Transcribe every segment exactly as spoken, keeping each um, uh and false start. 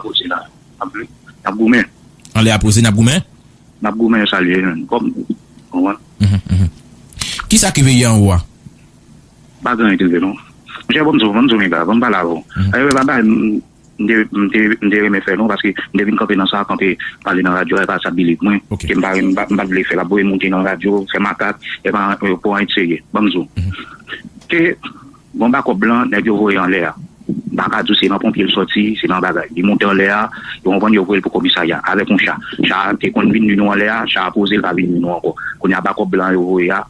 Poze la. N ap goumen. Anlè a poze, n ap goumen? N ap goumen, yo salye, menm. Kòm, konprann? Mhm, mhm. Kisa ki rive yè anwo a? Pa gen anyen ki rive, non. Monchè, ban m di w, ban m di w, Mega, ban m pale avè w. Mhm. Anyway, bye bye, m, m te, m te, m te renmen fè, non, paske m te vin kanpe nan sa, kanpe pale nan radyo a, e pa sa believe mwen, ke m pa, m pa, m pa t vle fè, l ap voye monte nan radyo, fè makak, e pa, e pou anyen de serye. Ban m di w. Mhm. Ke Bon, bakòp blan, nèg yo voye anlè a. M pa ka di w se nan ponpye l sòti, se nan bagay. Li monte anlè a, yo konprann yo voye l pou komisarya, avèk yon cha. Cha a te konn vin nui nou anlè a, cha a poze, l pa vin nui nou ankò. Kounye a, bakòp blan yo voye a,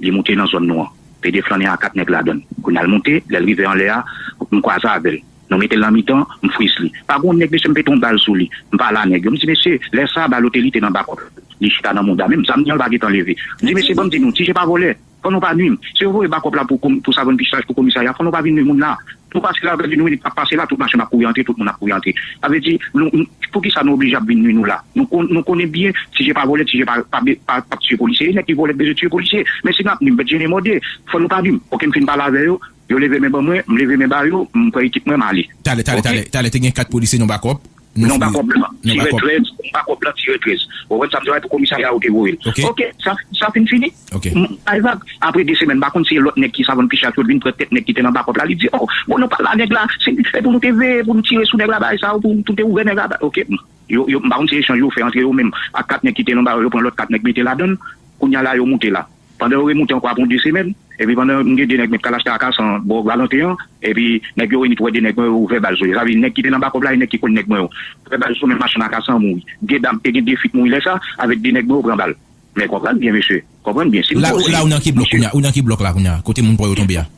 li moute nan zòn nou an. Pede flannen a kat nèg ladan l. Kounye a, l moute, lè l rive anlè a, m kwaze avè l. Nou mete l nan mitan, m fwiz li. Pa gen yon nèg, mesye, m pete yon bal sou li. M pale a nèg yo, m di, mesye, lè sa a, bal ote li te nan bakòp. Li chita nan mouda, menm zam li an, l pa gentan leve. M di, mesye, ban m di nou, Ti Je pa vòlè. Fò nou pa nui m. Si yo voye bakòp la pou, pou savann pichaj, pou komisarya, fò nou pa vin nui moun la. Nou pase la, vè di nou, minit ap pase la, tout machann ap kouri antre, tout moun ap kouri antre. Sa vle di, nou, nou, poukisa nou oblije ap vin nui nou la? Nou, kon, nou konnen byen, Ti Je pa vòlè, Ti Je pa, pa, pa, pa tiye polisye. E nèg ki vòlè k bezwen tiye polisye. Men si n ap nui m, bèt jennen mòde. Fò nou pa nui m. Oke, m fin pale avè yo. Yo leve men ban mwen, m leve men ba yo, m pran ekip mwen, m ale. Talè, talè, talè, talè, te gen kat polisye nan bakòp. Non, bakòp blan, tirè trèz, bakòp blan, tirè trèz. Ou konprann sa m di w la, pou komisarya ou te voye l. Oke, sa, sa fin fini. M bay vag. Apre de semèn, m pa konn si e lòt nèg ki savann pichaj yo t vin pran tèt nèg ki te nan bakòp la, li di, o, bon, nou pale a nèg la, se, e pou nou te veye, pou nou tire sou nèg la, bagay sa yo, pou nou te ouvè nèg la, oke. Yo, yo, m pa konn si echanj yo fè antre yo menm ak kat nèg ki te nan ba yo, yo pran lòt kat nèg mete ladan l. Kounye a la, yo moute la. Pandan yo remoute ankò apre yon de semèn, epi pandan m gen de nèg m t al achte akasan bò Valanten an, epi nèg yo renit wè de nèg mwen yo ouvè bal sou yo. Sa vle di nèg ki te nan bakòp la e nèg ki konn nèg mwen yo. Ouvè bal sou menm machann akasan an mouri. De dam, te gen de fi k mouri lè sa, avèk de nèg mwen yo pran bal. Men konprann byen, mesye. Konprann byen. Si m La, poze, la ou nan ki blòk mesye. Kounye a? Ou nan ki blòk la kounye a? Kote moun pa yo tonbe a?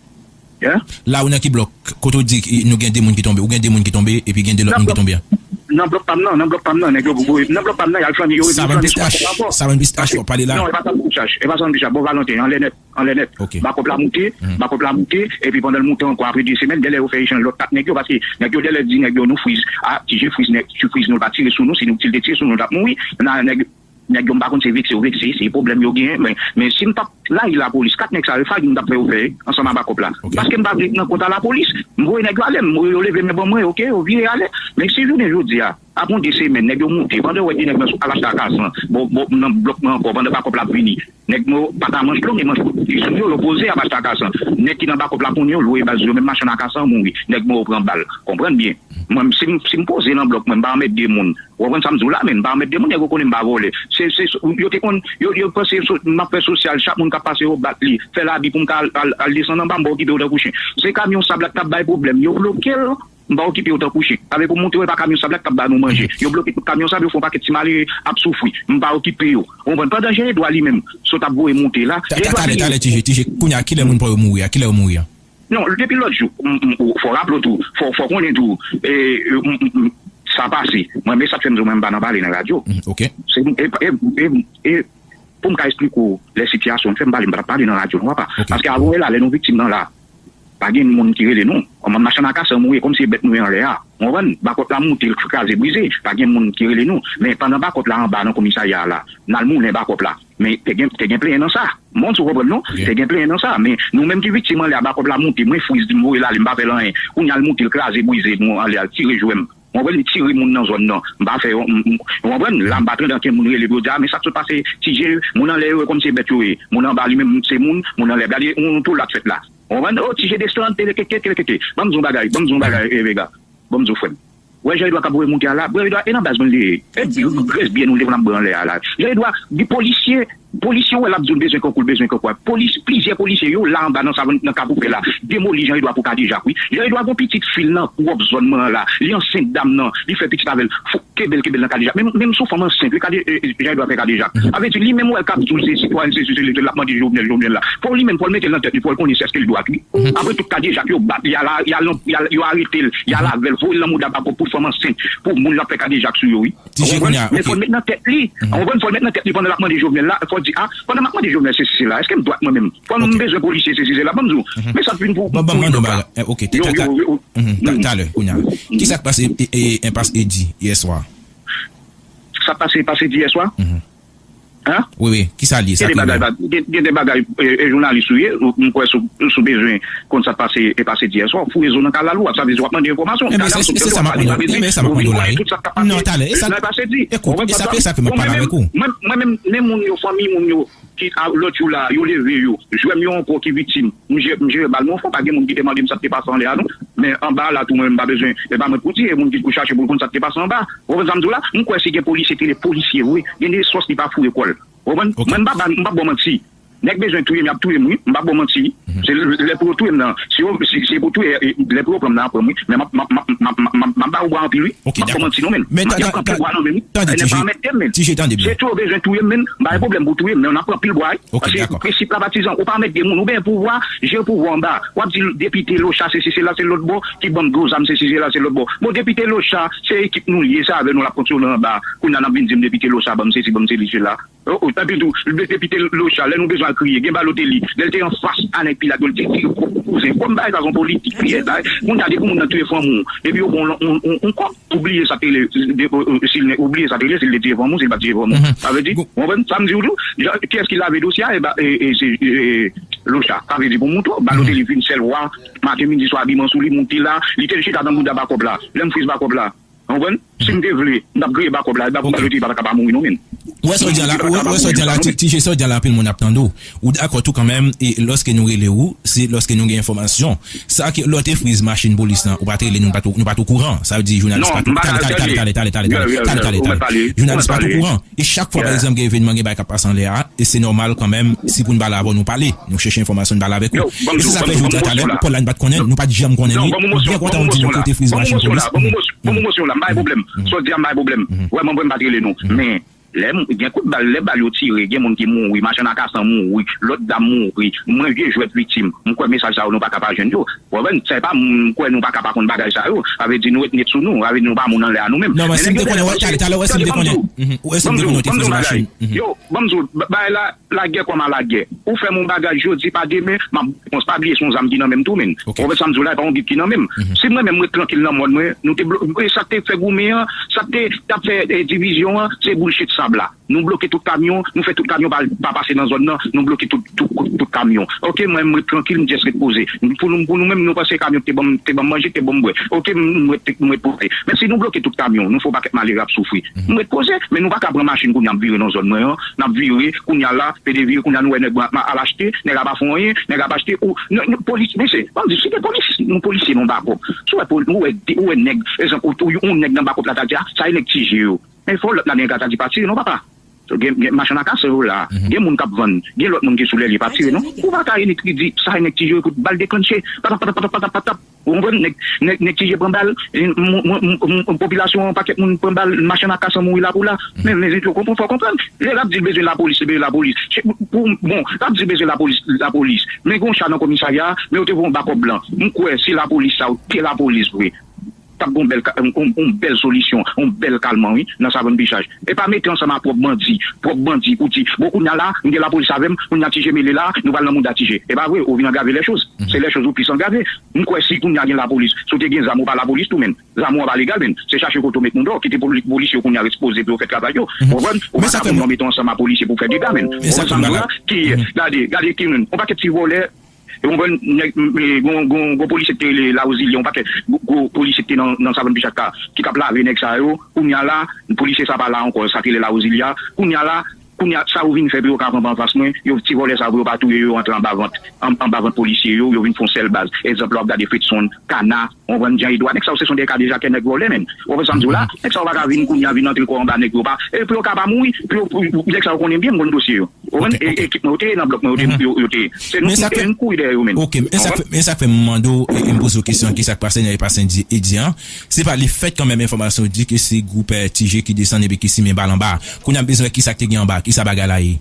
Hein? La ou nan ki blòk? Kote ou di ki nou gen de moun ki tonbe, ou gen de moun ki tonbe, epi gen de lòt moun ki tonbe a? Nan blòk pa m nan, nan blòk pa m nan, nèg yo voye, nan blòk pa m nan, y al flannen, yo, yo flannen sou bakòp la ankò. Savann pistache w ap pale la? Non, e pa savann pistache, e pa savann pistache, bò Valanten, anlè nèt, anlè nèt. Oke. Bakòp la moute, bakòp la moute, epi pandan l moute ankò, apre de semèn, genlè yo fè echanj lòt kat nèg yo, paske nèg yo genlè di nèg yo nou fwiz, a, Ti Je fwiz nèg, Ti fwiz nou, l pa tire sou nou, si nou, si l te tire sou nou, l t ap mouri, nan nèg, nèg yo m pa konn se vekse yo vekse, se pwoblèm yo genyen, men, men si m t ap rayi lapolis, kat nèg sa yo, fagi m t ap fè yo fè ansanm a bakòp la. Paske m pa vle nan kont a lapolis, m voye nèg yo ale, m, yo leve men ban mwen, oke, yo vire ale. Men si jounen jodi a, apre yon de semèn, nèg yo moute, pandan yo wè de nèg nan sou al achte akasan, bon, bon, nan blòk mwen ankò, pandan bakòp la ap vini, nèg mwen yo pa ka manch lon, men manch kout sou yo, yo poze ap achte akasan. Nèg ki nan bakòp la konnen yo, lwe bal sou yo, menm machann akasan mouri, nèg mwen yo pran bal. Konprann byen. Mwen, si m, si m poze nan blòk mwen, m pa anmède moun. Ou konprann sa m di w la, men m pa anmède moun, nèg yo konnen m pa vòlè. Se, se, yo te konn, yo, yo panse so, m ap fè sosyal, chak moun k ap pase yo bat li, fè labi pou m ka al, al, al desann anba, m pa okipe yo tankou chen. Se kamyon sab la k t ap bay pwoblèm, yo bloke l, m pa okipe yo tankou chen. Sa vle pou m montre w, e pa kamyon sab la k t ap ba nou manje. Yo bloke tout kamyon sab, yo fè yon pakèt ti malere ap soufri. M pa okipe yo. Ou konprann? Pandan Jean Edouard li menm, sot ap voye moute la, Jean Edouard talè, talè, Ti Je, Ti Je, kounye a, kilè moun pa yo mouri a? Kilè yo mouri a? Non, depi lòt jou, m, m, ou, fò raple w tou, fò, fò konnen tou, e, e, m, m, m, sa pase. Mwen, men sa k fè m di w, mwen, m pa nan pale nan radyo. Mm, ok. Se, e, e, e, e, pou m ka esplike w lè sitiyasyon an fè m pale, m pa t ap pale nan radyo, non, papa. Ok. Paske avan w wè la, lè nou viktim nan la, pa gen moun ki rele nou. Kòman machann akasan mouri, kòmsi e bèt nou ye anlè a. Ou konprann? Bakòp la moute, l kraze brize, pa gen moun ki rele nou. Men pandan bakòp la anba nan komisarya a la, n al moulen bakòp la. Men te gen, te gen plenyen nan sa. Mwen, si w konprann, non? Ok. Te gen plenyen nan sa. Men nou menm ki viktim anlè a, bakòp la moute, mwen fwiz li, m voye l ale, m pa fè l anyen. Kounye a, l moute, l kraze, brize, nou anlè a, l tire jwè m. Ou konprann? Li tire moun nan zòn nan. M pa fè, m, m, ou konprann? La, m pa tande ankenn moun rele pou yo di, a, men sa k sot pase, Ti Je, moun anlè yo, kòmsi se bèt yo ye. Moun anba li menm, se moun, moun anlè. Gade, yon, yon tou la k fèt la. Ou konprann? O, Ti Je desann, tele, keke, tele, keke. Ban m di w yon bagay, ban m di w yon bagay, e, Vega. Ban m di w, frè m. Wè Jean Edouard k ap voye moute a la, Jean Edouard e nan baz mwen li ye. E grenn byen nou te konn ap bwè anlè a la. Jean Edouard, gen polisye, polisye w wè l ap di w l bezwen kankou, l bezwen kankou a. Polis, plizyè polisye yo la anba nan savann, nan Kafoufè la, demoli Jean Edouard pou kadejak, wi. Jean Edouard gon pitit fi l nan pwòp zòn mwen an la. Li ansent dam nan, li fè pitit avè l. Fò kenbe l, kenbe l nan kadejak. Menm, menm sou fanm ansent, wi, kade, e, e, Jean Edouard fè kadejak. Mhm. Sa vle di, li menm wè l k ap di w se sitwayen, se, se, se, l ap mande Jovenel, Jovenel la. Fò li menm, fò l mete l nan tèt li, fò l konnen si èske l dwat, wi. Mhm. Apre tout kadejak, yo bat, y al, y al, y al, yo arete l, y al avè l, voye l nan mouda bakòp pou l fanm ansent, pou moun l ap fè kadejak sou yo, wi. Ti Je kounye a, men fò l met nan tèt li. Mhm. Ou konprann? Fò l met nan tèt li pandan l ap mande Jovenel la, fò l di, a, pandan m ap mande Jovenel sesi sela, èske m dwat mwen menm? Fò m bezwen polisye sesi sela, ban m di w. Mhm. Men sa t vin pou, ban, ban m mande yon bagay. Eh, ok, ta, ta, ta, mhm, ta, talè, kounye a. Mhm. Kisa k pase, e, e, enpas Edi, yè swa? Sa k pase, pase Edi yè swa? Mhm. Hein? Wi, wi. Kisa l ye? Sa ki bagay, gen de bagay, e, e jounalis ou ye, ou, m kwè si w, si w bezwen konn sa k pase, e pase di yè swa, w foure zo nan kalalou a, sa vle di w ap mande enfòmasyon. Ebyen, se, se sa m ap mande w. Ebyen, sa m ap mande w la, wi. Non, talè, e sa, ekout, e sa fè, sa fè m ap pale avèk ou. Mwen, mwen menm, men moun yo, fanmi moun yo, ki, a, lòt jou la, yo leve yo, jwenn yo ankò ki viktim. M jere, m jere bal mwen fò, pa gen moun ki te mande m sa k te pase anlè a, non. Men anba a la tou, mwen menm, m pa bezwen, e pa mwen pou di, e moun ki pou chache pou l konn sa k te pase anba. Ou konprann sa m di w la? M kwè si gen polisye ki rele polisye vre, gen de sòs li pa foure kò l. Ou konprann? Mwen, m pa ba, m pa ba w manti. Nèg bezwen touye m, y ap touye m, wi. M pa ba w manti. Se lè pou yo touye m nan. Si yo, si, si se pou touye, e, lè pou yo pran m nan, y ap pran m, wi. Men m ap, m ap, m ap, m ap, m ap, m ap, m ap ba w bwa anpil, wi. M ap ba w manti, non, men. M ap pran pil bwa nan men m, wi. Tande, T J, tande byen. Si yo bezwen touye m, men, m pa gen pwoblèm pou touye m, men n ap pran pil bwa, wi. Paske prensip la, patizan, ou pa mèt gen moun, ou benyen pouvwa, jere pouvwa anba. W ap di depite Locha, sesi, sela, se lòt bò, ki ban m gwo zam, sesi, sela, se lòt bò. Bon, depite Locha, se ekip nou l ye, se avè nou l ap fonksyone anba. Kounye a, n ap vin di m depite Locha, ban m sesi, ban m sesi, sela. O, o, epi tou, depite Locha, lè nou bezwen al kriye, gen Balotelli, lè l te anfas a nèg Pilat yo, l te tire pwòp kouzen. Kòm bagay sa se yon politik li ye, bagay. Kounye a, depi moun nan touye fanmi w, epi yo ba w yon, yon, yon, yon kòb, ou bliye sa te rele, de, o, o, si l ne, ou bliye sa te rele, si l te tire fanmi w, si l pa t tire fanmi w. Sa vle di, ou konprann sa m di w tou? Jan, kiyès ki lave dosye a? E ba, e, e, se, e, Locha. Sa vle di pou m montre w, Balotelli vin sèl vwa, maten, midi, swa, abiman sou li, moute la, li te chita nan bouda bakòp la. Lè m friz bakòp la, ou konprann? Si m te vle, m t ap griye bakòp la, e ba pou Balotelli pa ta ka pa mouri non, men. Ou wè sa w di a la, ou wè sa w di a la, T J, sa w di a la, anpil moun ap tande w. Ou dakò tou kanmenm, e lòske nou rele w, se lòske nou gen enfòmasyon. Sa ke lè w te friz machin polis lan, ou pa t rele nou, nou pa t, nou pa t okouran. Sa vle di jounalis pa t okouran. Talè, talè, talè, talè, talè, talè, talè, talè, talè, talè. Jounalis pa t okouran. E chak fwa, pa egzanp, gen evènman, gen bagay k ap pase anlè a, e se nòmal kanmenm, si pou n pale avè w, nou pale. Nou chèche enfòmasyon, n pale avèk ou. E se sa k fè jodi a talè, Paul la, n pa t konnen l, nou pa t janm konnen li. M byen kontan w di nou ke w te friz machin polis. Ban m mosyon la, ban m mosyon la, m pa gen pwoblèm. Sa w di a, m pa gen pwoblèm. Vrèman, vrèman, m pa t rele nou. Men, lè m, gen kout bal, lè bal yo tire, gen moun ki mouri, machann akasan mouri, lòt dam mouri, mwen vye jwèt viktim. M kwè mesaj sa yo, nou pa ka pa jwenn yo. Ou konprann? Se pa m kwè nou pa ka pa konn bagay sa yo. Sa vle di nou ret net sou nou. Sa vle di nou pa moun anlè a nou menm. Non, men si m te konnen, wè, talè, talè, wè, si m te konnen. Ou wè, si m te konnen, ou te friz machin. Yo, ban m di w, ba-, bagay la, lagè kòm a lagè. Ou fè m yon bagay jodi, pa demen, m ap repons. Pa bliye se yon zam ki nan men m tou, men. Ou konprann sa m di w la, e pa yon bib ki nan men m. Si mwen menm, m ret trankil nan mòn mwen, nou te blo-, e sa k te fè goumen an, sa k te, t ap fè, e, divizyon an, se boulshit sab la. Nou bloke tout kamyon, nou fè tout kamyon pa, pa pase nan zòn nan, nou bloke tout, tout, tout, tout kamyon. Oke, mwen, m ret trankil, m just ret poze. Pou nou, pou nou menm, nou panse kamyon te ban m, te ban m manje, te ban m bwè. Oke, m, m ret, m ret poze. Men si nou bloke tout kamyon, nou fè yon pakèt malere ap soufri. M ret poze, men nou pa ka pran machin kounye a ap vire nan zòn mwen an, n ap vire, kounye a la, pe devire, kounye a nou wè nèg mwen ap, al achte, nèg a pa fè anyen, nèg ap achte, ou, n, n, polis, mesye, ban m di, si gen polis, nou polisye nan bakòp. Si w wè poli-, ou wè, ou wè nèg, egzanp, ou, ou, yon nèg nan bakòp la ta di, a, sa e nèg Ti Je yo. Men fò lòt la nèg la ta di pa tire non papa. Gen, gen machann akasan yo la, gen moun k ap vann, gen lòt moun ki sou lè li pa tire non. Ou pa ka enik li di sa nèg Ti Je pou bal deklanche. Patap, patap, patap, patap, patap. Ou konprann? Nèg, nèg, nèg Ti Je pran bal, e, moun, moun, moun, moun, popilasyon an, pakèt moun pran bal, machann akasan mouri la pou la. Men, men, ou konprann, fò konprann. Lè l ap di l bezwen lapolis, li bezwen lapolis. Se pou, pou, bon, l ap di l bezwen lapolis, lapolis. Men gen yon cha nan komisarya, men yo te voye yon bakòp blan. M kwè si lapolis sa yo te lapolis vre, t ap gen yon bèl ka-, yon, yon, yon bèl solisyon, yon bèl kalman, wi, nan Savann Pichaj. E pa mete ansanm a pwòp bandi, pwòp bandi pou di, bon, kounye a la, m gen lapolis avè m, kounye a Ti Je mele la, nou pral nan mouda Ti Je. E pa vre, ou vin angrave lèchoz. Se lèchoz ou plis angrave. M kwè si kounye a gen lapolis, si w te gen zam, ou pa lapolis tou, menm. Zam ou an pa legal, menm. Se chache kote w met moun deyò, kite poli-, polisye yo kounye a ekspoze pou yo fè travay yo. Ou konprann? Ou pa ka pran moun mete ansanm a polisye pou fè dega, menm. Ou konprann sa m di w la? Ki, gade, gade ki moun, yon pakèt ti vòlè, E w konprann, nèg, m, e, gon, gon, gon polisye ki te rele Lawozilya, yon pakèt gwo, gwo polisye ki te nan, nan Savann Pichaj la, ki t ap lave nèg sa yo. Kounye a la, polisye sa pa la ankò, sa ki rele Lawozilya. Kounye a la, kounye a, sa yo vin fè pou yo ka kanpe anfas mwen, yo, ti vòlè sa yo, pou yo pa touye yo, yo antre anba vant, an, anba vant polisye yo, yo vin fè yon sèl baz. Egzanp, lè w ap gade Fredson, Kana, w konprann, Jan Edwa, nèg sa yo se son de kadejak, nèg vòlè, menm. Ou konprann sa m di w la? Nèg sa yo pa ka vin kounye a, vin antre kò anba nèg yo, pa, e pou yo ka pa mouri, pou yo, pou, pou, nèg sa yo konnen byen, m konn dosye yo. Ou konprann? E, ekip mwen yo te ye nan blòk mwen, yo te, yo, yo te ye. Se nou ki te, nou kouri dèyè yo menm. Ok, men sa k fè, men sa k fè m mande w, e, e m poze w kesyon an, kisa k pase nan Epasendi, Edi an? Se pa lefèt kanmenm enfòmasyon di ke se gwoup, e, Ti Je ki desann epi ki simen bal anba. Kounye a m bezwen wè kisa k te gen anba, kisa bagay la ye.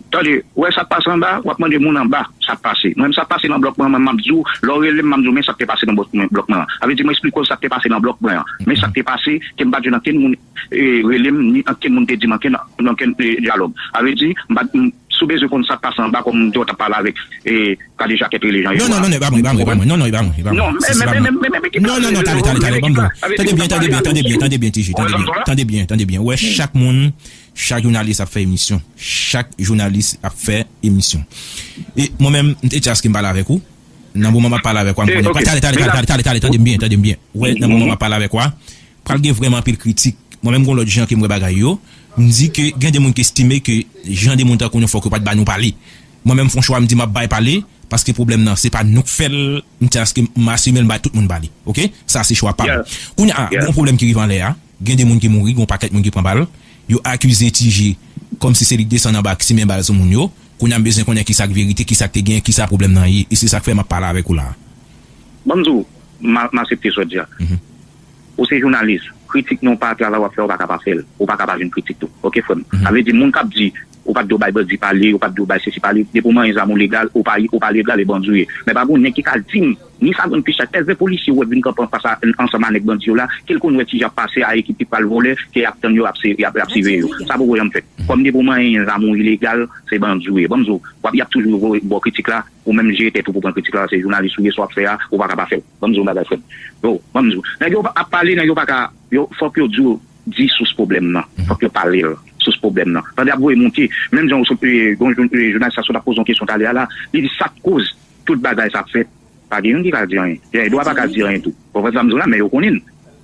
Tande, ou wè sa k pase anba, w ap mande moun anba sa k pase. Mwen menm sa k pase nan blòk mwen, mwen m ap di w, lè w rele m, m ap di w, men sa k te pase nan blòk mwen, blòk mwen an. Sa vle di, mwen eksplike w sa k te pase nan blòk mwen an. Men sa k te pase, ke m pa t jwenn ankenn moun e, rele m, ni ankenn moun te di m ankenn, ankenn, e, dyalòg. Sa vle di, m pa t, m, si w bezwen konn sa k pase anba, kòm m te wè w t ap pale avèk, e, Kadejakèt rele Jan Edwa. Non, non, non, non, e pa mwen, e pa mwen, e pa mwen. Non, non, e pa mwen, e pa mwen. Non, men, men, men, men, men, men, non, non, non, talè, talè, talè, ban m di w. Tande byen, tande byen, tande byen, tande byen, tande byen, T J, tande byen, tande byen, tande byen. Ou wè, chak moun, Chak jounalis ap fè emisyon. Chak jounalis ap fè emisyon. E mwen menm, m te chans ke m pale avèk ou. Nan moman m ap pale avèk ou, m konnen. Talè, talè, talè, talè, talè, tande m byen, tande m byen. Wè, nan moman m ap pale avèk ou a, pral gen vrèman anpil kritik. Mwen menm, gon lòt jan ke m wè bagay yo. M di ke gen de moun ki estime ke jan de moun tankou nou fòk yo pa t ba nou pale. Mwen menm, fon chwa, m di m ap bay pale, paske pwoblèm nan, se pa nou k fè l, m chans ke m asime l, m bay tout moun pale. Oke? Sa se chwa pa m. Kounye a, gon pwoblèm ki rive anlè a. Gen de moun ki mouri, gon pakèt moun ki pran bal. Yo akize Ti G kòmsi se li k desann anba k simen bal sou moun yo. Kounye a m bezwen konnen kisa k verite, kisa k te gen, kisa pwoblèm nan ye. E se sa k fè m ap pale avèk ou la a. Ban m di w, m a- m aksepte sa w di a. Ou se jounalis, kritik nan w pa travay w ap fè, ou pa ka pa fè l. Ou pa ka pa jwenn kritik tou. Oke, frè m? Sa vle di, moun k ap di, ou pa t dwe bay bandi pale, ou pa t dwe bay sesi pale, depi w manyen zam ou legal, ou pa, ou pa legal, e bandi w ye. Men pa gon nèg ki ka di m, ni sa grenn pichak, èske polisye w wè k vin kanpe anfas a, ansanm a nèg bandi yo la, ke l konn wè Ti G ap pase a ekip ki pral vòlè, ke y ap tann yo, y ap se- y ap, y ap siveye yo. Sa poko janm fèt. Kòm depi w manyen zam ou ilegal, se bandi w ye. Ban m di w, w ap, y ap toujou voye ba w kritik la, ou menm jere tèt ou pou pran kritik la, se jounalis ou ye, sa w ap fè a, ou pa ka pa fè l. Ban m di w yon bagay, frè m. Yo, ban m di w. Nèg yo ap pale, nèg yo pa ka, yo, fòk yo di w, di sous pwoblèm nan. Fòk yo pale l, sous pwoblèm nan. Tande ap voye monte, menm jan w sot, e, gon jou- e, jounalis la sot ap poze yon kesyon talè a la, li di sa k koz tout bagay sa ap fèt. Pa gen youn ki ka di anyen. Gen dwa pa ka di anyen tou. Ou konprann sa m di w la, men yo konnen.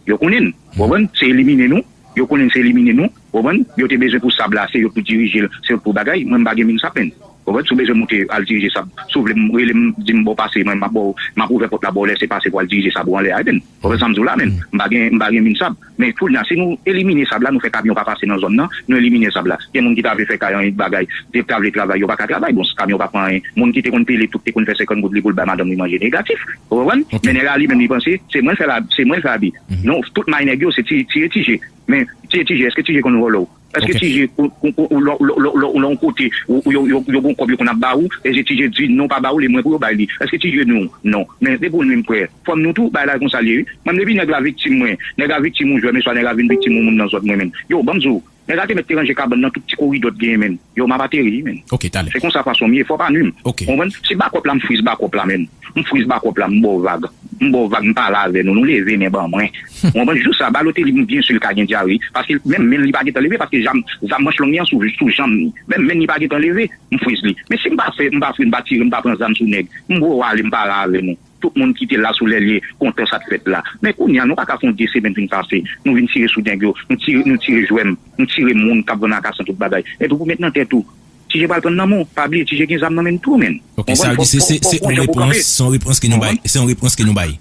Yo konnen. Ou konprann? Se elimine nou. Yo konnen se elimine nou. Ou konprann? Yo te bezwen pou sab la, se yo pou dirije l, se yo pou bagay. Mwen, m pa gen min sab, menn. Ou konprann? Si w bezwen monte al dirije sab, si w vle m, rele m, di m ba w pase, mwen, m ap ba w, m ap ouvè pòt la ba w lèse pase pou al dirije sab ou anlè a, menn. Ou konprann sa m di w la, menn? M pa gen, m pa gen min sab. Men kounye a, si nou elimine sab la, nou fè kamyon pa pase nan zòn nan, nou elimine sab la. Gen moun ki ta vle fè kay annik bagay, ki ta vle travay, yo pa ka travay. Bon, kamyon pa pran anyen. Moun ki te konn peye li, tout te konn fè senkant goud li pou l bay madanm li manje negatif. Ou konprann? Men nèg la li menm li panse, se mwen l fè la, se mwen l fè abi. Non, tout may nèg yo, se ti, tire Ti G. Men, tire Ti G, èske Ti G konn vòlè w? Èske Ti G, ou, ou, ou, ou, lè, lè, lè, lè, lè, lè yon kote, ou, ou, yo, yo, yo gon kòb yo konn ap ba ou, e se Ti G di non pa ba ou, li mwen pou yo bay li. Èske Ti G nou? Non. Men depi w menm frè, fò m nou tou, bay la konsa l ye wi. Mwen depi nèg la viktim mwen, nèg la viktim yon jwè, men swa nèg la vin viktim yon moun nan zòn mwen menm. Yo, ban m di w, nèg la te mèt te ranje kabann nan tout ti koridò t genyen menm. Yo, m ap ateri wi menm. Ok, talè. Se konsa fason m ye, fò pa nwi m. Ok. Konprann? Si bakòp la, m friz bakòp la menm. M friz bakòp la, m ba w vag. M ba w vag, m pale avè nou, nou leve men ban mwen. Ou konprann? Jou sa, Balotelli, m byen si l ka gen dyare, paske menm men l li pa gentan leve, paske zam, zam manch long li an sou, sou janm li. Menm men l li pa gentan leve, m friz li. Men si m pa fè, m pa fri, m pa tire, m pa pran zam sou nèg, m voye w ale, m pale avè nou. Tout moun ki te la sou lè l ye, kontan sa t fèt la. Men kounye a, nou pa ka fè yon de semèn fin pase, nou vin tire sou nèg yo, nou tire, nou tire jwèm, nou tire moun k ap vann akasan tout bagay. Epi pou met nan tèt ou, Ti G pral pran nan men w, pa bliye Ti G gen zam nan men l tou, menn. Ok, sa vle di se, se, se yon repons, se yon repons ke nou bay, se yon repons ke nou bay.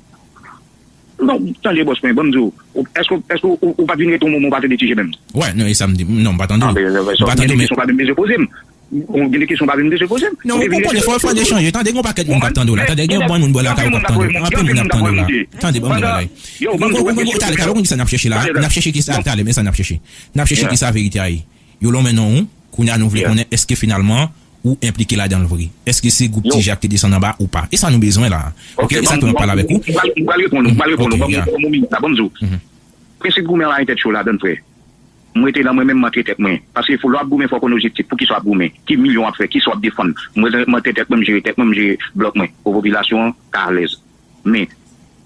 Non, tande bòs mwen, ban m di w, ou, èske, èske ou, ou pa t vin rete yon moman ou pa tande Ti G menm? Wè, non, e sa m di, non, m pa tande w. M pa tande w, men. Gen de kesyon pa menm bezwen poze m. Ou gen de kesyon pa menm bezwen poze m. Non, ou konprann, fò, fò n echanje. Tande, gen yon pakèt moun k ap tande w la. Tande, gen yon bann moun bò lakay ou k ap tande w la. Anpil moun ap tande w la. Tande, ban m di w bagay. Yo, ban m di w, talè, talè, ou konn kisa n ap chèche la? N ap chèche kisa, talè, men sa n ap chèche. N ap chèche kisa verite a ye. Yo lonmen non ou, kounye a nou vle konnen èske finalman ou enplike ladan l vre. Èske se gwoup Ti G a ki te desann anba ou pa? E sa nou bezwen la. Ok, e sa ke m ap pale avèk ou. M pral reponn ou, m pral reponn ou. Ban m, ban m yon minit la, ban m di w. Prensip goumen an pa gen tèt cho ladan l, frè. M rete la, mwen menm m antre tèt mwen. Paske fò lè w ap goumen, fò w konn objektif. Poukisa w ap goumen? Ki milyon w ap fè? Kisa w ap defann? Mwen, mwen antre tèt mwen, m jere tèt mwen, m jere blòk mwen. Pou popilasyon an ka alèz. Men,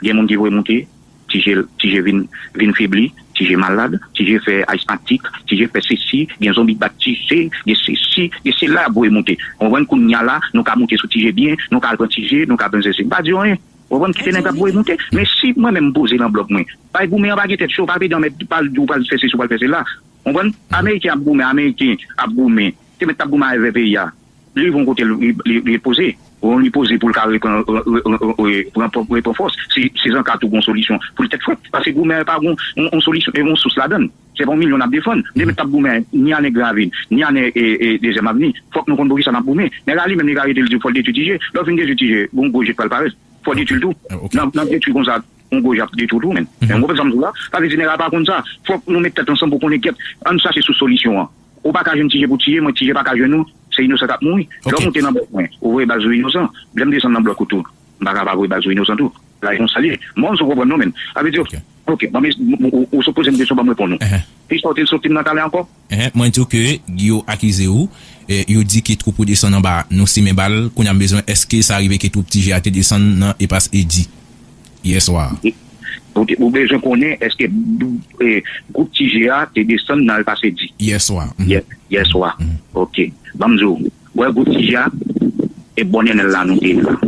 gen moun ki voye monte, Ti G, Ti G vin, vin febli, Ti G malad, Ti G fè asmatik, Ti G fè sesi, gen zonbi k bat Ti G, gen sesi, gen sela y ap voye monte. Ou konprann? Kounye a la, nou ka monte sou Ti G byen, nou ka al pran Ti G, nou ka pran sesi. M pa di w anyen. Ou konprann? Kite nèg ap voye monte. Men si mwen menm m poze nan blòk mwen, bay goumen an pa gen tèt cho, pa pede anmède, pa di w pral fè sesi, w pral fè sela. Ou konprann? Ameriken ap goumen, Ameriken ap goumen. Te mèt t ap goumen avè peyi a. Li rive yon kote, li, li, li poze. Bon, li poze pou l ka repran, re-, re-, re-, re-, pran, pran, repran fòs. Si, si Zanka tou gon solisyon pou l tèt frèt. Paske goumen pa gon, on, on solisyon, e on sous ladan l. Se pa yon milyon n ap defann. Demen t ap goumen, ni a nèg Gravin, ni a nèg, e, e, Dezyèm Avni. Fòk nou konn poukisa n ap goumen. Nèg la li menm li ka rete l di fò l detwi Ti G. Lè w fin detwi Ti G, gon gwo je k pral parèt. Fò w detwi l tou. Nan, nan detwi konsa, yon gwo je ap detwi w tou, menn. Men w konprann sa m di w la? Sa vle di nèg la pa konn sa. Fòk nou met tèt ansanm pou konnen kèt. Ann chache sous solisyon an. Ou pa ka jwenn Ti G pou tiye, mwen Ti G pa ka jwenn ou. Se inosan k ap mouri. Lè w monte nan blòk mwen, ou voye bal sou inosan. Lè m desann nan blòk ou tou, m pa ka pa voye bal sou inosan tou. Bagay konsa l ye. M pa konn si w konprann non, menn. Sa vle di, ok, ban m, ou, ou, ou sot poze m kesyon, ban m reponn ou. Kisa w te sot di m nan talè ankò? Mwen di w ke yo akize w, e, yo di ke twoup ou desann anba, nou simen bal, kounye a m bezwen, èske sa rive ke twoup Ti G a te desann nan espas Edi yè swa a? Ou te, ou bezwen konnen èske, eh, gwoup Ti G a te desann nan al pase di. Yè swa. Mhm. Yè, yè swa. Mhm. Ok. Ban m di w, wè gwoup Ti G a, e bò Nènèl la nou te ye la.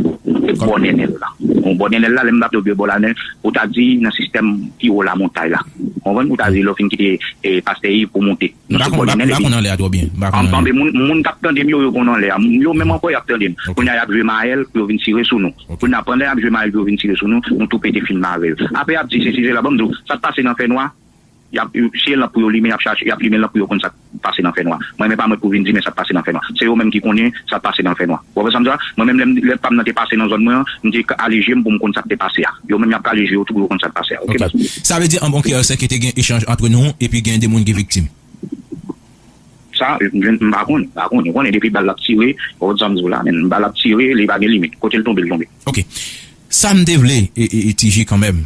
E bò Nènèl la. Bon, bò Nènèl la, lè m ap di w bò la, nen, ou ta di nan sistèm pi wo lamontay la. Ou konprann? Ou ta di lè w fin kite, eh, pastè Iv pou w monte. M pa konn, m pa, m pa konn anlè a twò byen. M pa konn anlè. Anben, moun, moun k ap tande m yo, yo konn anlè a. Moun yo menm ankò, y ap tande m. Ok. Kounye a, y ap jwe mayèl pou yo vin tire sou nou. Ok. Kounye a, pandan y ap jwe mayèl pou yo vin tire sou nou, nou tou pete fim avè yo. Apre, y ap di, se, se, se la, ban m di w, sa k pase nan fènwa, y ap, se lanp pou yo limen, y ap chache, y ap limen lanp pou yo konn sa k pase nan fènwa. Mwen, men pa mwen pou vin di, men sa k pase nan fènwa. Se yo menm ki konnen sa k pase nan fènwa. Ou konprann sa m di w a? Mwen menm, lè m, lè pa m nan te pase nan zòn mwen an, m te kale je m pou m konn sa k te pase a. Yo menm, y ap kale je yo tou pou yo konn sa k pase a. Ok, baz? Ok. Sa vle di, an bon kreyòl, se ke te gen echanj antre nou, epi gen de moun ki viktim. Sa, m, m pa konn, m pa konn. Ou konnen depi bal la ap tire, ou konn sa m di w la, men bal la ap tire, li pa gen limit. Kote l tonbe, l tonbe. Ok. Sa m te vle, e, e, e, Ti G kanmenm,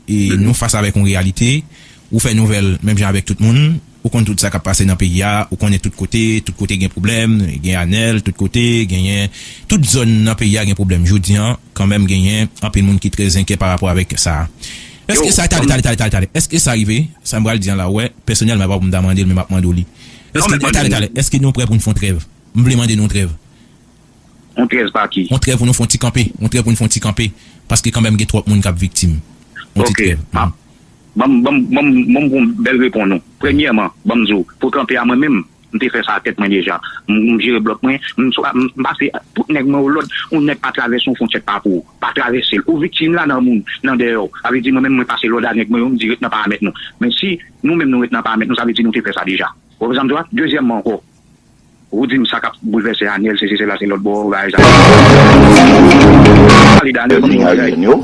e, nou fas avèk yon reyalite, ou fè nouvèl menm jan avèk tout moun, ou konn tout sa k ap pase nan peyi a, ou konnen tout kote, tout kote gen pwoblèm, gen Anèl, tout kote, genyen, tout zòn nan peyi a gen pwoblèm. Jodi an, kanmenm genyen anpil moun ki trè enkyè pa rapò avèk sa a. Èske sa, tande, tande, tande, tande, tande. Èske sa rive? Sa m pral di an la, ou wè, pèsonèlman, e pa pou m ta mande l, men m ap mande w li. Èske, tande, tande, èske nou prè pou n fè yon trèv? M vle mande nou yon trèv. Yon trèv pa ki? Yon trèv pou nou fè yon ti kanpe. Yon trèv pou nou fè yon ti kanpe. Paske kanmenm gen twòp moun k ap viktim. Yon ti trèv. Ok. Ban m, ban m, ban m, ban m, ban m bèl reponn ou. Premyèman, ban m di w, pou kanpe a mwen menm, m te fè sa a tèt mwen deja. M, m jere blòk mwen, m swa, m, m pase tout nèg mwen o lòd, yon nèg pa travèse yon fwontyè k pa pou ou. Pa travèse l. Ou viktim la nan moun, nan dèyè w. Sa vle di mwen menm mwen pase lòd a nèg mwen yo, m di ret nan paramèt nou. Men si nou menm nou ret nan paramèt nou, sa vle di nou te fè sa deja. Ou konprann sa m di w a? Dezyèmman ankò, ou di m sa k ap boulvèse Anèl, se, se, se la, se lòt bò, bagay sa. Pale de Anèl, ban m di w yon bagay. Yo,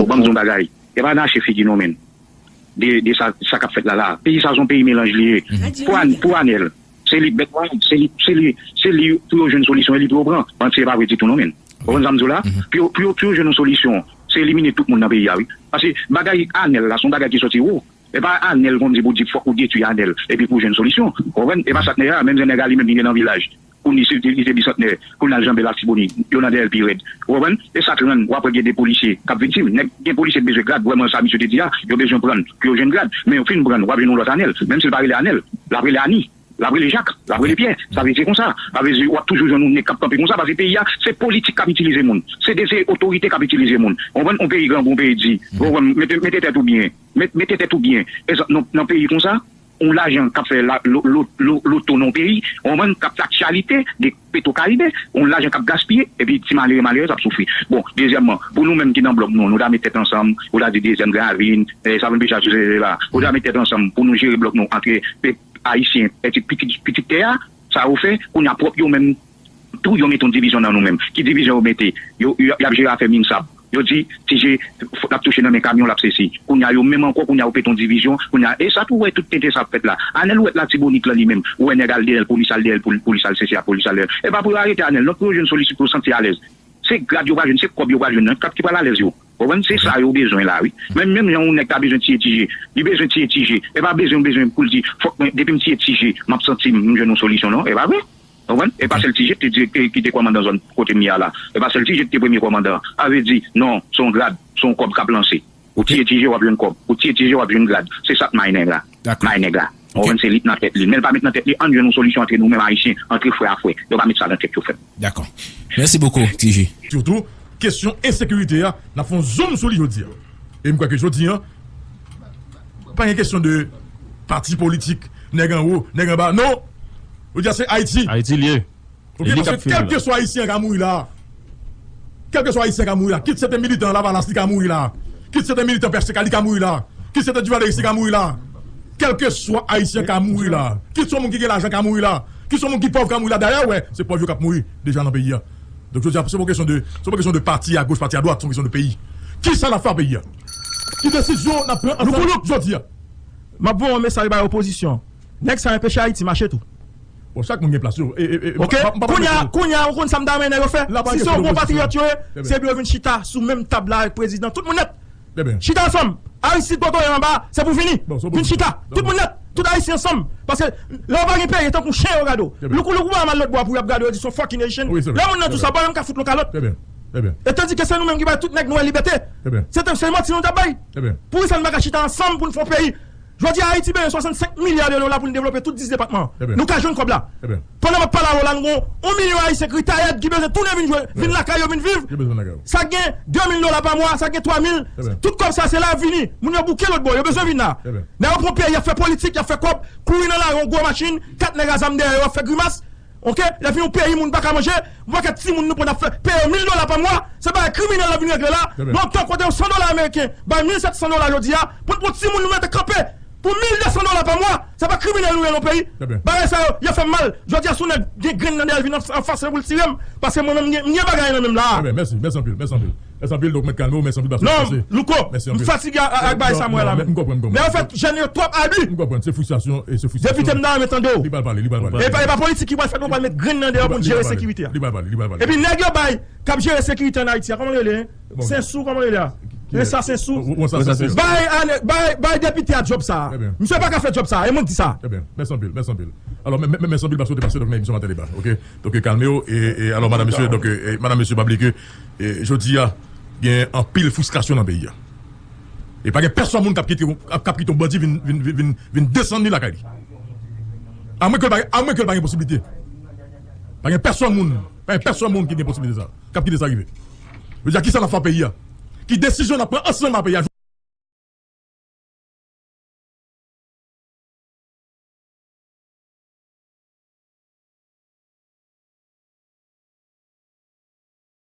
ban m di w yon bagay. E pa nache figi non, men. De, de sa, sa k ap fèt la, la. Peyi sa se yon peyi melanj li ye. Mhm. Pou An-, pou Anèl, se li bèt mwen, se li, se li, se li pou yo jwenn solisyon, e li pou yo pran. Ban m di w, se pa vre ditou non, men. Ou konprann sa m di w la? Mhm. Pou yo, pou yo, pou yo jwenn yon solisyon, se elimine tout moun nan peyi a, wi. Paske bagay Anèl la, se yon bagay ki sòti wo. E pa Anèl konn di pou di fòk ou detwi Anèl, epi pou jwenn solisyon. Ou konprann? E pa sa k nèg la, menm jan nèg a li menm li gen nan vilaj. Kounye a li se, li se bisantnè, kounye a l janbe Latibonit, yo nan dèyè l pi rèd. Ou konprann? E sa k rann, w ap wè gen de polisye k ap viktim. Nèg, gen polisye k bezwen grad, vrèman sa misye te di a, yo bezwen pran l, pou yo jwenn grad. Men yo fin pran l, w ap jwenn yon lòt Anèl. Menm si l pa rele Anèl, l ap rele Ani, l ap rele Jak, l ap rele Pyè. Sa vle di konsa. Sa vle di w ap toujou jwenn yon nèg k ap kanpe konsa, paske peyi a, se politik k ap itilize moun. Se de, se otorite k ap itilize moun. Ou konprann? Yon peyi grangou, yon peyi di. Ou konprann? Mete, mete tèt ou byen. Met, mete tèt ou byen. Egzanp, nan, nan peyi konsa, yon lajan k ap fè la, lo, lo, lo, loto nan yon peyi, ou konprann, k ap fè aktyalite de Petro Caribe, yon lajan k ap gaspiye, epi ti malere, malerèz ap soufri. Bon, dezyèmman, pou nou menm ki nan blòk nou, nou ta met tèt ansanm, ou ta di dezyèm Gran Ravin, eh, Savannah Picard, se, se, se la, ou ta met tèt ansanm pou nou jere blòk nou antre pèp ayisyen, pitit, pitit, pitit tè a, sa yo fè, kounye a pwòp yo menm, tou yo mete yon divizyon nan nou menm. Ki divizyon yo mete? Yo, yo, y ap jere afè MINSAP. Yo di, Ti G, l ap touche nan men kamyon, l ap sesi. Kounye a, yo menm ankò, kounye a, yo pete yon divizyon. Kounye a, e sa tou, wè, tout tenten sa ap fèt la. Anèl ou wè Latibonit lan li menm. Ou wè nèg al dèyè l, polis al dèyè l, pou, polis al sesi a, polis al dèyè l. E pa pou yo arete Anèl, non, pou yo jwenn solisyon, pou yo santi alèz. Se grad yo pral jwenn, se kòb yo pral jwenn, nan, k ap, ki pral alèz yo. Ou konprann? Se sa yo bezwen la, wi. Men menm jan yon nèg ta bezwen tiye Ti G, li bezwen tiye Ti G. E pa bezwen, bezwen pou l di, fòk mwen, depi m tiye Ti G, m ap santi m, m jwenn yon solisyon, non. E pa vre. Ou konprann? E pa sèl Ti G ki te, ki te kòmandan zòn kote m ye a la. E pa sèl Ti G ki te premye kòmandan. Sa vle di, non, se yon grad, se yon kòb k ap lanse. Ou tiye Ti G, w ap jwenn kòb. Ou tiye Ti G, w ap jwenn grad. Se sa k may nèg la. Dakò. May nèg la. Ou konprann? Se li k nan tèt li. Men l pa met nan tèt li, ann jwenn yon solisyon antre nou menm Ayisyen, antre frè a frè. Yo pa met sa nan tèt yo, frè m. Dakò. Mèsi bokou, Ti G. Sitou, kesyon ensekirite a, n ap fè yon zoom sou li jodi a. E m kwè ke jodi a, pa gen kesyon de pati politik, nèg anwo, nèg anba. Non! Jodi a, se Ayiti. Ayiti l ye. Ok, paske kèlkeswa Ayisyen an ka mouri la. Kèlkeswa Ayisyen an ka mouri la. Kit se te militan Lavalas, li ka mouri la. Kit se te militan P H T K, li ka mouri la. Kit se te Duvalier, li ka mouri la. Kèlkeswa Ayisyen ka mouri la. Kit se yon moun ki gen lajan ka mouri la. Kit se yon moun ki pòv ka mouri la. Dayè, wè, se pòv yo k ap mouri deja nan peyi a. Donk, jodi a, se pa kesyon de, se pa kesyon de pati a goch, pati a dwat, se yon kesyon de peyi. Kisa n ap fè a peyi a? Ki desizyon n ap pran ansanm jodi a? M ap voye yon mesaj bay opozisyon. Nèg sa yo enpeche Ayiti mache tou. Bon, chak moun gen plas yo. E, e, e, ok? Kounye a, kounye a, ou konn sa m ta renmen nèg yo fè? Si se yon bon patriyòt yo ye, se pou yo vin chita sou menm tab la avèk prezidan. Tout moun nèt. Chita ansanm. Aristide, Botoyen anba, se pou fini. Vin chita. Tout moun nèt. Tout Ayisyen ansanm. Paske lè w pa gen peye, tankou chen yo gade w. Loukou loukou pa mal lòt bò a pou y ap gade w, yo di se yon fucking Haitian. Lè moun nan di w sa, w pa menm ka fout l yon kalòt. E tandike se nou menm ki bay tout nèg nwè libète. Se te, se manti nou t ap bay. Poukisa nou pa ka chita ansanm pou n fè yon peyi? Jodi a, Ayiti bezwen swasannsenk milya de dola pou n devlope tout dis depatman. Nou ka jwenn kòb la. Pandan m ap pale avè w la, nou gon yon milyon Ayisyen k retayèd ki bezwen tounen vin jwe, vin lakay yo, vin viv. Sa gen de mil dola pa mwa, sa gen twa mil. Tout kòb sa se la vini. Moun yo bouke lòt bò, yo bezwen vin la. Nèg yo pran peyi, y ap fè politik, y ap fè kòb, kouri nan lari, yon gwo machin, kat nèg a zam dèyè yo, ap fè grimas. Oke? Lè fini yon peyi, moun pa ka manje, yon pakèt timoun nou pran ap fè, peye yo mil dola pa mwa. Se bagay kriminèl n ap vin regle la. Lontan kote yon san dola ameriken bay mil sèt san dola jodi a, pou n pran timoun nou mete kanpe pou mil de san dola pa mwa. Se pa kriminèl nou ye nan peyi. Bagay sa yo, yo fè m mal. Jodi a, si yon nèg gen grenn nan dèyè l vin an, anfas mwen pou l tire m, paske mwen menm m gen, m gen bagay nan men m la. Mèsi, mèsi anpil, mèsi anpil. Mèsi anpil, Doc, Mèt Kalme, mèsi anpil, Pastor Francis. Non, Louko, m fatige ak bagay sa m wè la menm. M konprann, m konprann. Nèg yo fè jèn yo twòp abi. M konprann, se fristrasyon, e se fristrasyon. Depite m nan, men tande w. Li pral pale, li pral pale. E pa, e pa politik ki pral fèt, nou pral met grenn nan dèyè pou n jere sekirite a. Li pral pale, li pral pale. Epi nèg yo bay, k ap jere sekirite ann Ayiti a, kòman l rele, en? Sensou, kòman l rele a? Resa Sensou. Bay, bay, bay depite a djòb sa. Misye pa ka fè djòb sa, e mwen k di sa. Mèsi anpil, mèsi anpil. Alò, mèsi anpil, paske w te pase, donk, nan emisyon Maten Deba, oke? Donk, kalme w, e, e, alò, madanm, mesye, donk, e, madanm, mesye, pa bliye ke, e, jodi a, gen anpil fristrasyon nan peyi a. E pa gen pèsòn moun k ap kite, k ap, k ap kite yon bandi vin, vin, vin, vin, vin desann li lakay li. Amwen ke l pa, amwen ke l pa gen posiblite. Pa gen pèsòn moun, pa gen pèsòn moun ki gen posiblite sa, k ap kite sa rive. Jodi a, kisa n ap fè peyi a? Ki desizyon n ap pran ansanm a peyi a?